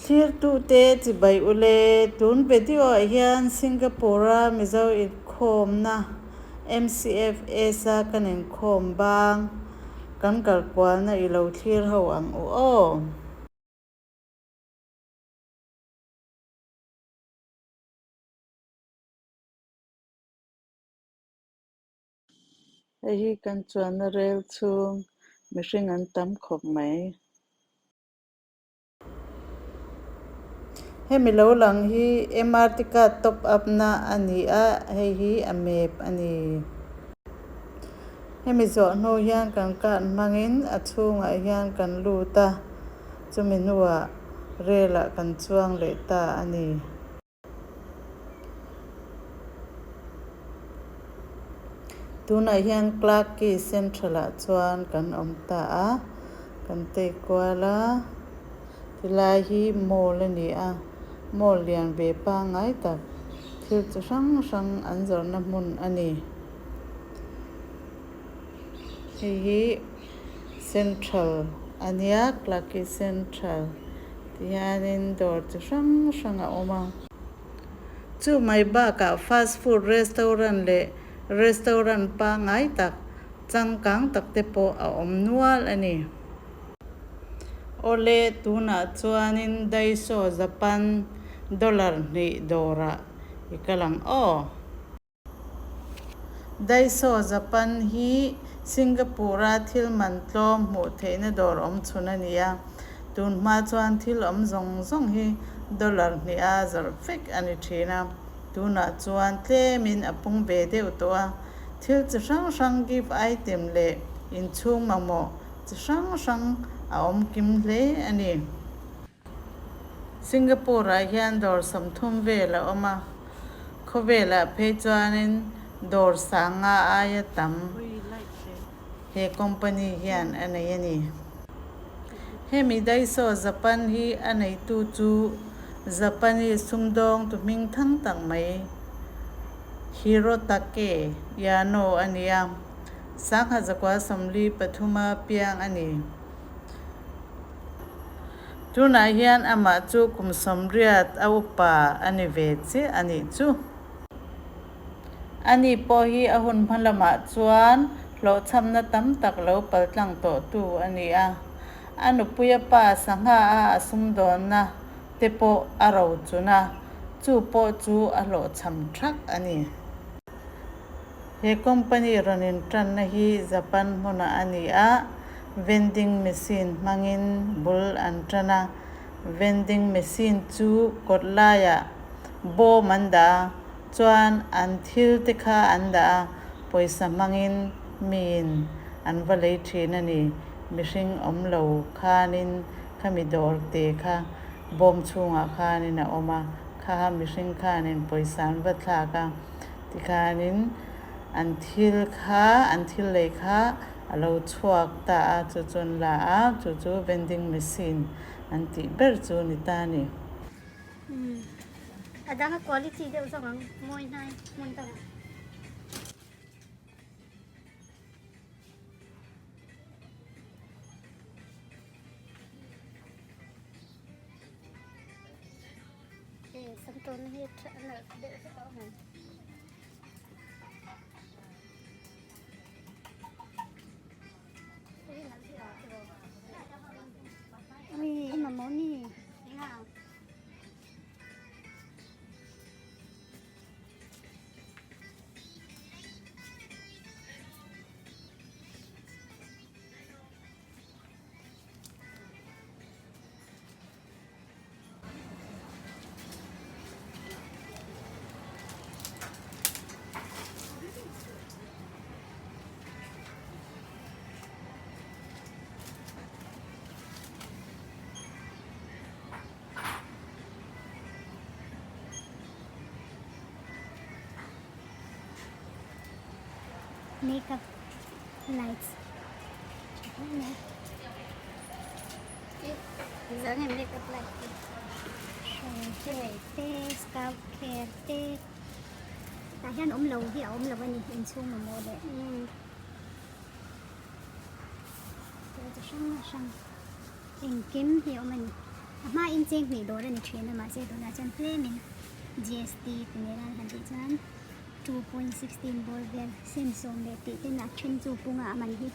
Thlirtute chibai ule, tun video ah hian Singapore-a Mizo inkhawmna MCFS-a kan inkhawm bang kan kalkualna i lo thlir ho ang u aw. Hei hi kan chuanna rel chhung mihring an tam khawp mai. Hemi lo lang hi MRT card top up na a ni a, hei hi a map a ni. Hemi zawh hnu hian kan card hmangin a chhungah hian kan lut a, chumi hnuah rel ah kan chuang leh ta a ni. Tunah hian Clarke Quay Central ah chuan kan awm ta a, kan tei kual a, tilai hi mall a ni a, mall lian ve pangngai tak thil chi hrang hrang an zawrhna hmun a ni. Hei hi Central a nia, Clarke Quay Central. Tihianin dawr chi hrang hrang a awm a. Chu mai bakah fast food restaurant leh restaurant pangngai tak, changkang tak te pawh a awm nual a ni. Awle, tunah chuanin Daiso Japan dollar hnih dawrah i kal ang aw. Daiso Japan hi Singapore-a thil man tlawm hmuh theihna dawr awm chhun a ni a, tun hma chuan thil awm zawng zawng hi dollar hniha zawrh vek a ni thin a, tunah chuan tlemin a pung ve deuh tawh a, thil chi hrang hrang gift item leh inchhung mamawh chi hrang hrang a awm kim hle a ni. Singapore-ah hian dawr 30 vel a awm a, khawvelah phei chuanin dawr sanga aia tam he company hian a nei a ni. Hemi Daiso Japan hi a neitu chu Japanese sumdawng tu hming thang tak mai Hirotake Yano a ni a, 1943-a piang a ni. Tunah hian amah chu kum 80 a upa a ni ve chiah a nih chu. Ani pawh hi a hun hma lamah chuan hlawhchhamna tam tak lo paltlang tawhtu a ni a. A nupuia pa sangha a a sumdawnna te pawh a rochun a, chu pawh chu a hlawhchham thak a ni. He company rawn intanna hi Japan hmunah a ni a, vending machine hmangin bul an tan a. Vending machine chu kawt laiah bawm an dah a, chuan an thil te kha an dah a, pawisa hmangin miin an va lei thin a ni. Mihring awm lo khanin khami dawr te kha bawm chhungah khanin a awm a, kha mihring khanin pawisa an va thlak a. Tikhanin an thil kha, an thil lei kha a lo chhuak ta a, chu chu an la a, chu chu vending machine an tih ber chu ni ta a ni. Umm a dang a quality deuh zawk ang mawi hnai hmun dangah. Makeup lights te scalp care te tah hian awm lo hi a awm lo a ni inchhung mamawh leh thil chi hrang hrang engkim hi a awm a ni. A hmain cheng hnih dawr a ni thin a mahse tunah chuan tlemin GST ti nena an han tih chuan 2.16 bawr vel sen sawm leh tih ten a then chu punga a man hi.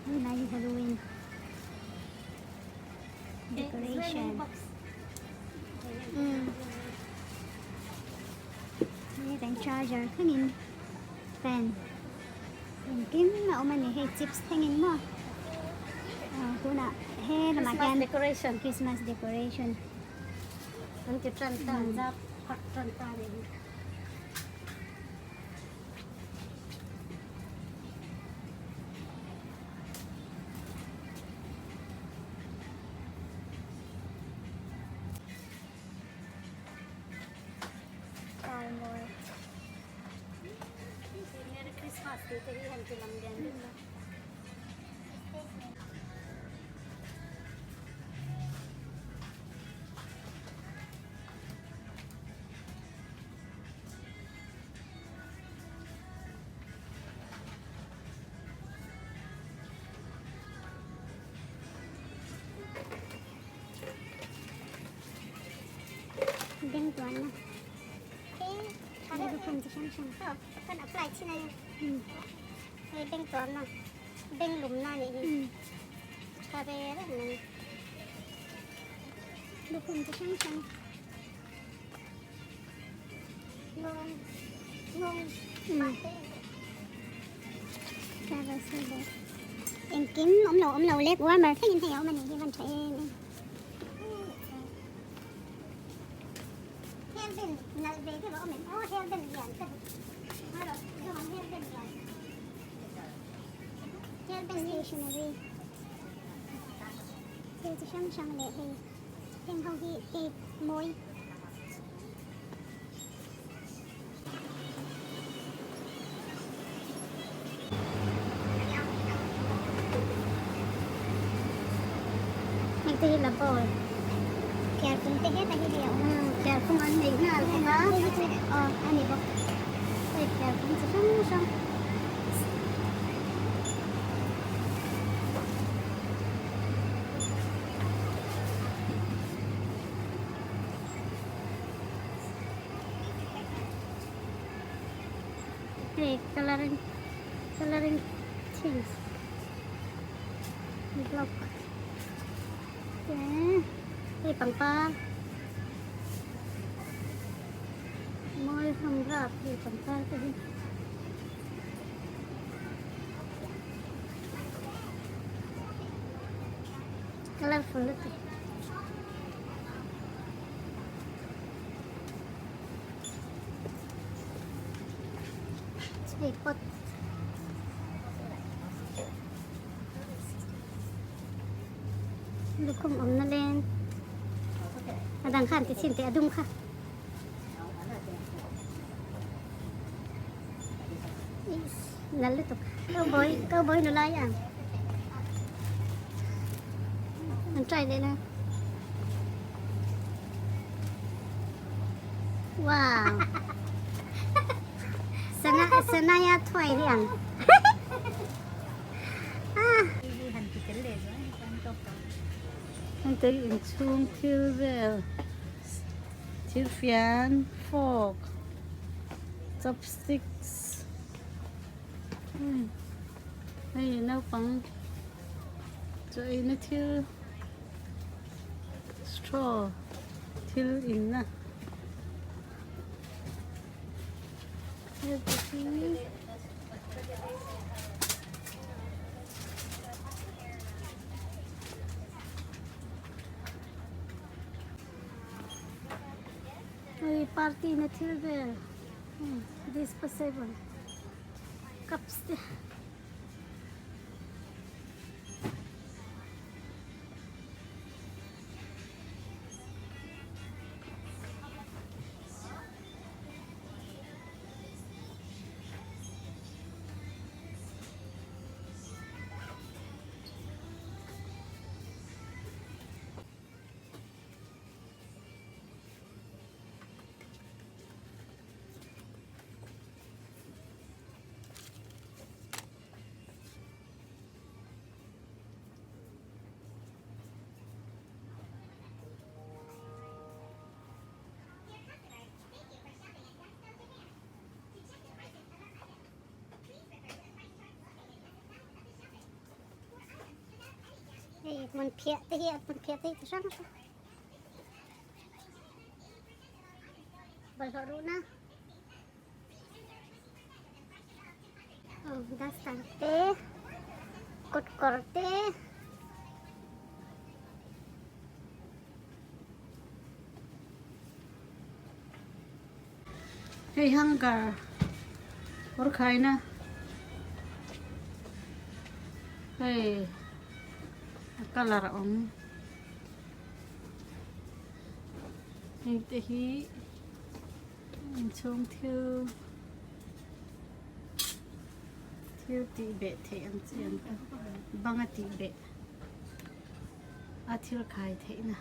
Helai hi Halloween decoration. Hei kan charger thlengin fan engkim a awm a ni hei chips thlengin maw ah tunah he lamah hian decoration Christmas decoration an ti tan ta an zap phak tan ta a nih hi. Tarmawi Merry Christmas tih te hi han ti lang lian deuh la. Beng tuanna hei lukhum chi hrang hrang kan apply chin a ni hei beng tuanna beng lumna a nih hi tha ve reng mai lukhum chi hrang hrang ngawng ngawng travel silver engkim awm lo awm lo leg warmer thlengin hei a awm a nih hi van tha em em. Stationery thil chi hrang hrang leh hei heng ho hi tape mawi Heng te hi la bowl Khiarphung te heta hi hei a awm a Khiarphung an nei nghal bawk a hei hi chu aw a ni bawk hei khiarphung chi hrang hrang. Hei colouring colouring things block te hei pangpar mawi hlawm rap hei pangpar te hi. Colourful lutuk. Hei pot lukhum awmna leng a dang khan ti chhin teh a dum kha nal lutuk cowboy cowboy nula i ang an try leh na. Wow. Sana Sanaya thuai hi ang. Ah. Heng te hi inchhung thil vel thil fian fork chopsticks hei naupang chaw eina thil. Straw thil inna hei party na thil vel disposable cups te. Hei hmun phiah te hi a hmun phiah te hi chi hrang hrang bawlhhlawh ruhna aw duster te kut kawr te. Hei hanger kawr khaina hei a colour a awm heng te hi inchhung thil thil tih beh theih ang chi ang kha banga tih beh a thil khai theihna.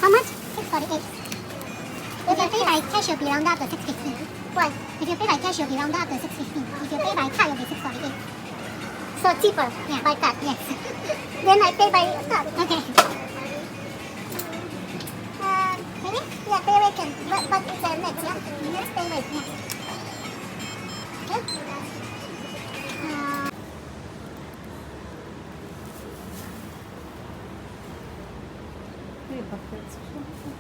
How much? 648. If you pay by cash, you'll be rounded up to 650. Why? If you pay by cash, you'll be rounded up to 650. If you pay by card, it'll be 648. So cheaper yeah. by card, yes. Then I pay by card. Okay. Uh, maybe? Yeah, pay rate can, but, but it's a net, yeah? It's pay rate, yeah. Okay? Uh, Hei bucket chi hrang hrang.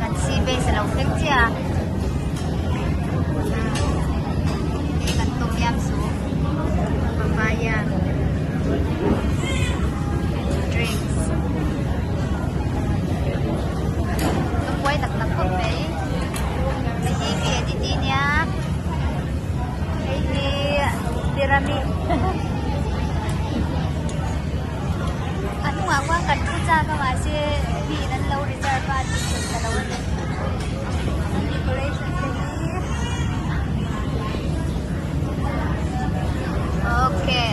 Kan sea bass a lo thleng chiah a hei kan tom yam soup papaya drinks ka buai tak tak khawp mai hei hi mi aditi nia hei hi pyramid a hnungah khuan kan thu chak a mahse mi in an lo reserve a tih theih ta lo a ni an decoration te hi okay.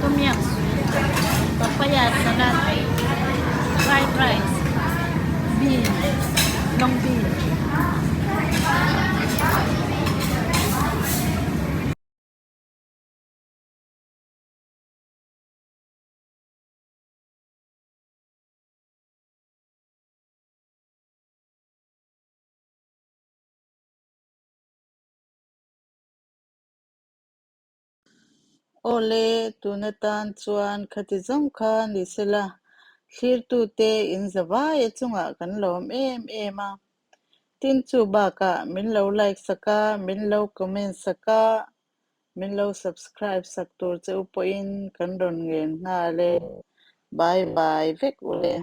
Tom yam papaya salad fried rice bean long bean. Awle, tun atan chuan khati zawng kha ni sela, thlirtute in za vai a chungah kan lawm em em a. Tin chu bakah min lo like sak a, min lo comment sak a, min lo subscribe sak tur che u pawhin kan rawn ngen nghal e. Bye bye vek ule.